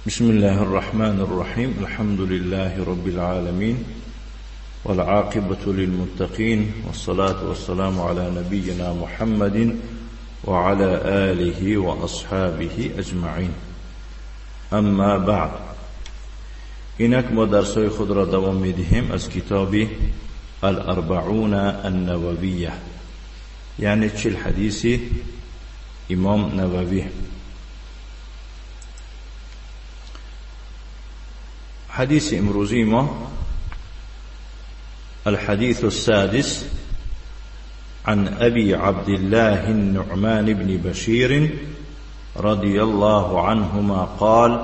بسم الله الرحمن الرحيم. الحمد لله رب العالمين، والعاقبة للمتقين، والصلاة والسلام على نبينا محمد وعلى آله وأصحابه أجمعين. أما بعد، اینک ما درس‌های خود را دوام می‌دهیم از کتاب الاربعون النوویه، یعنی 40 حدیث امام نووی. حدیث امروزی ما الحديث السادس عن أبي عبد الله النعمان بن بشير رضي الله عنهما قال: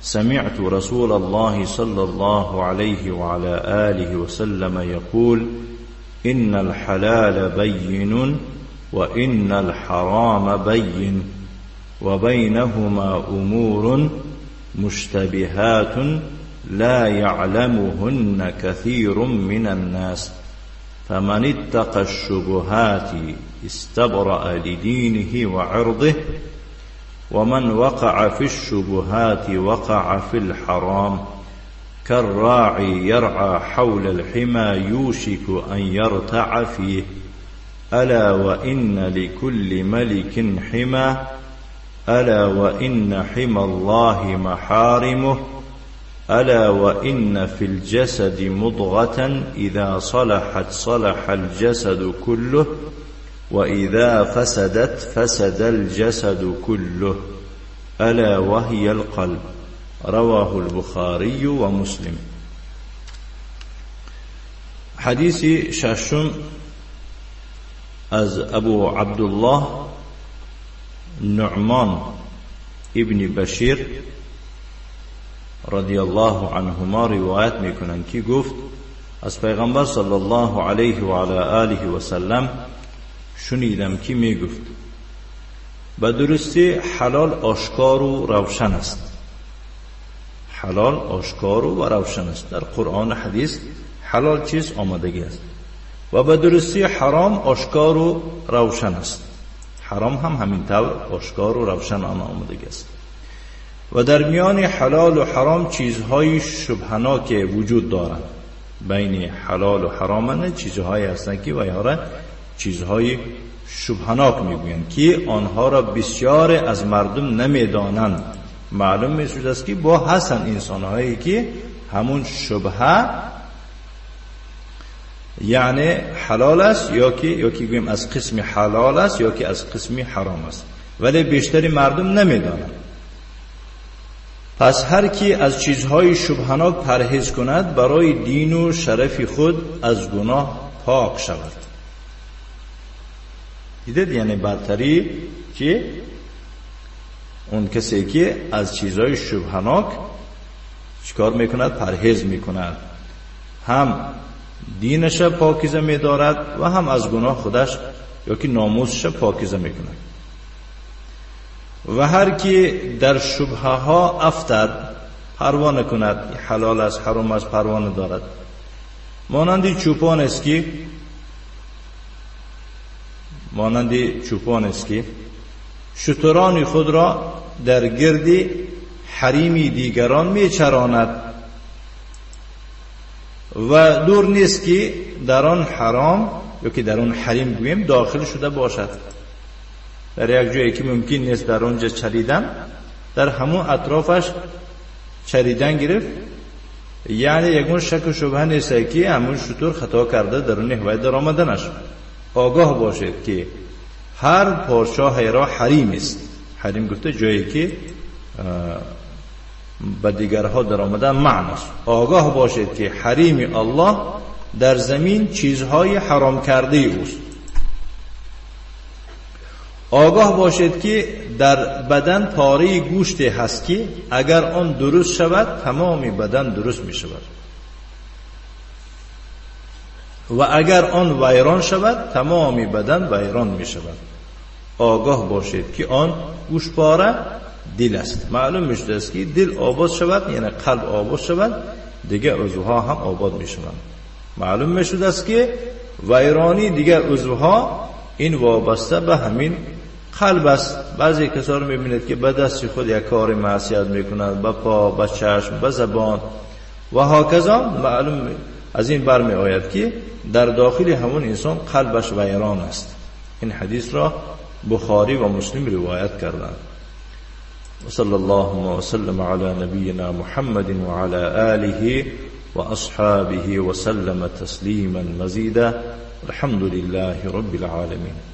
سمعت رسول الله صلى الله عليه وعلى آله وسلم يقول: إن الحلال بين وإن الحرام بين، وبينهما أمور مشتبهات لا يعلمهن كثير من الناس، فمن اتقى الشبهات استبرأ لدينه وعرضه، ومن وقع في الشبهات وقع في الحرام، كالراعي يرعى حول الحمى يوشك أن يرتع فيه، ألا وإن لكل ملك حمى، ألا وإن حمى الله محارمه، ألا وإن في الجسد مضغة إذا صلحت صلح الجسد كله، وإذا فسدت فسد الجسد كله، ألا وهي القلب. رواه البخاري ومسلم. حدیث ششم از ابو عبدالله نعمان ابن بشیر رضی الله عنهما روایت میکنند که گفت از پیغمبر صلی الله علیه و علی آله و سلم شنیدم که میگفت: به درستی حلال آشکار و روشن است. حلال آشکار و روشن است. در قرآن و حدیث حلال چیز آمدگی است. و به درستی حرام آشکار و روشن است. حرام هم همین طور آشکار و روشن آمدگی است. و در میان حلال و حرام چیزهای شبهناک وجود دارند. بین حلال و حرام چیزهایی هستند که ویها چیزهای شبهناک میگویند که آنها را بسیار از مردم نمیدانند. معلوم میشود است که با هستند انسانهایی که همون شبهه یعنی حلال است یا که گوییم از قسم حلال است یا که از قسم حرام است، ولی بیشتر مردم نمیدانند. پس هر کی از چیزهای شبهناک پرهیز کند برای دین و شرف خود از گناه پاک شود. دیدید؟ یعنی برتری که اون کسی که از چیزهای شبهناک چیکار میکند؟ پرهیز میکند، هم دینش پاکیزه میدارد و هم از گناه خودش یا که ناموسش پاکیزه میکند. و هر کی در شبهه ها افتد پروا نکند، حلال است حرام است پروا ندارد، مانند چوپان است که شتران خود را در گرد حریم دیگران میچراند و دور نیست که در آن حرام یا که در آن حریم گوییم داخل شده باشد. در یک جایی که ممکن نیست در آنجا چریدن، در همون اطرافش چریدن گرفت، یعنی یکون شک و شبهه نیست که همون شتر خطا کرده در اون هوای در آمدنش. آگاه باشید که هر پادشاه را حریم است. حریم گفته جایی که به دیگرها در آمدن معنی است. آگاه باشید که حریم الله در زمین چیزهای حرام کرده اوست. آگاه باشید که در بدن پاره گوشت هست که اگر آن درست شود تمام بدن درست می شود و اگر آن ویران شود تمام بدن ویران می شود. آگاه باشید که آن گوشپاره دل است. معلوم می شود است که دل آباد شود، یعنی قلب آباد شود، دیگر عضوها هم آباد می شوند. معلوم می شود است که ویرانی دیگر عضوها این وابسته به همین қалб аст. Баъзе касо ро мебинед ки ба дасти худ як кори маъсият мекунанд, ба по, ба чашм, ба забон ва ҳоказо. Маълум аз ин бармеояд ки дар дохили ҳамон инсон қалбаш вайрон аст. Ин ҳадисро Бухорӣ ва Муслим ривоят карданд. وصلى الله وسلم على نبينا محمد وعلى آله وأصحابه وسلم تسليما مزيدا. الحمد لله رب العالمين.